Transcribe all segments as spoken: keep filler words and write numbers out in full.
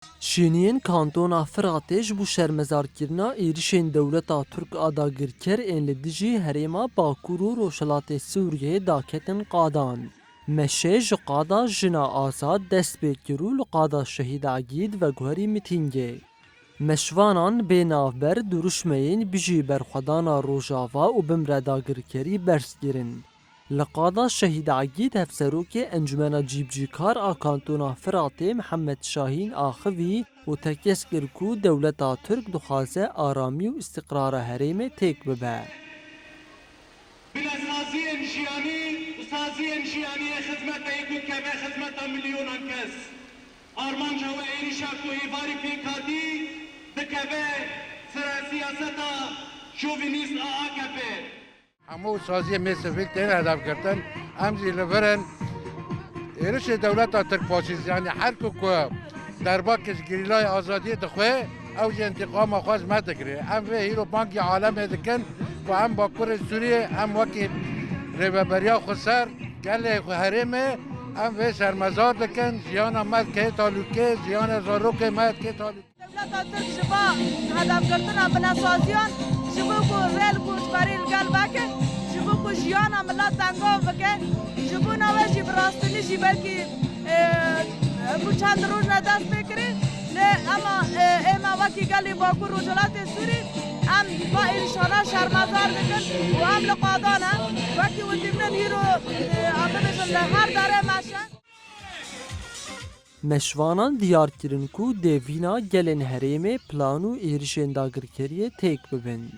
Şêniyên Kantona Firatê ji bo şermezarkirina êrişên dewleta Tirk a dagirker ên li dijî herêma Bakur û Rojhilatê Sûriyeyê daketin qadan. Meşe ji qada jina azad dest pê kir û li qada Şehîd Egîd veguherî mitîngê. Meşvanan bê navber duruşmeyên bijî berxwedana Rojava û bimre dagirkerî berz kirin. Li qada Şehîd Egîd hevserokê Encumena Cîbcîkar a Kantona Firatê Mihemed Şahîn axivî û tekez kir ku dewleta Tirk dixwaze aramî û îstiqrara herêmê têk bibe. Bila saziyên jiyanî û saziyên jiyanî yê xizmetê ku dikeve xizmeta milyonan kes. Armanca we êrîşa ku êvarî pêk hatî dikeve sera siyaseta şovînîst a A K P. Hemû saziyê mêsivîl tên hedefgirtin. Em jî li vir in. Êrişê dewleta Tirk faşîst, yanî her ku ku derbakê ji gerîlayê azadiyê dixwe, ew jî întîqama xwe ji me digire. Em vê hîro bangî alemê dikin ku em Bakurê Sûriyê em wekî rêveberiya xweser gelê xwe herêmê em vê şermezar dikin. Jiyana me dikê talûkê, jiyana zarokê me dikê talûkê. Dewleta Tirk ji va hedefgirtina binesaziyan ji bo ku rê li goçberî li gel veke, ji bo ku jiyana milet tengav bike, ji bona we jî bi rastînî jî belkî, e, bû çend roj re dest pê kirî, lê ema, e, ême wekî gelê Bakur Rojhilatê Sûrî em va êrîşana şermezar dikin û em li qadan e. Wekî witî min hîro, e, em bibêjin li her derê meşe. Meşvanan diyar kirin ku dê vîna gelên herêmê plan û êrişên dagirkeriyê têk bibin.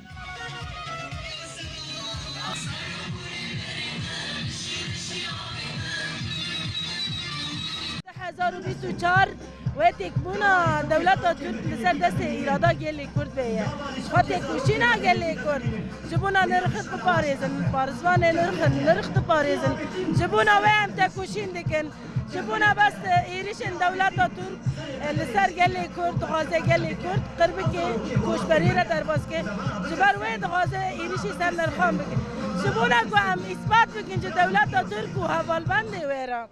Du hezar û bîst û çar wê têkbûna dewleta Tirk li ser destê îrada gelê Kurd vê ye. Xwe têkoşîna gelê Kurd ji bona nirx biparêzin, parizvanê nirxin, nirx diparêzin. Ji bona wê em tekoşîn dikin. Ji bona bes êrişên dewleta Tirk, e, li ser gelê Kurd, dixwaze gelê Kurd qir bike, koçberî re derbas ke. Ji ber wê dixwaze êrişî ser nirxan bike. Ji bona ku em îspat bikin ji dewleta Tirk û hevalbendê wê re,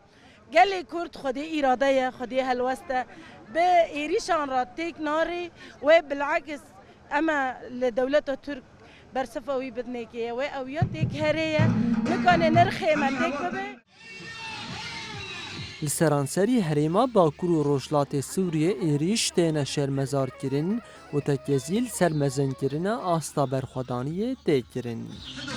gelê Kurd xwedê îrade ye, xwedê helwest e. Bi êrişan re têk narê, wê bilakis em e li dewleta Tirk bersifa wî bidinê ke ye. Wê ew ya têk herê ye, nikane nirxê me têk bibe. Li seranserî herêma Bakur û Rojhilatê Sûriyê êrîş têne şermezarkirin û tekezî li ser mezinkirina asta berxwedaniyê tê kirin.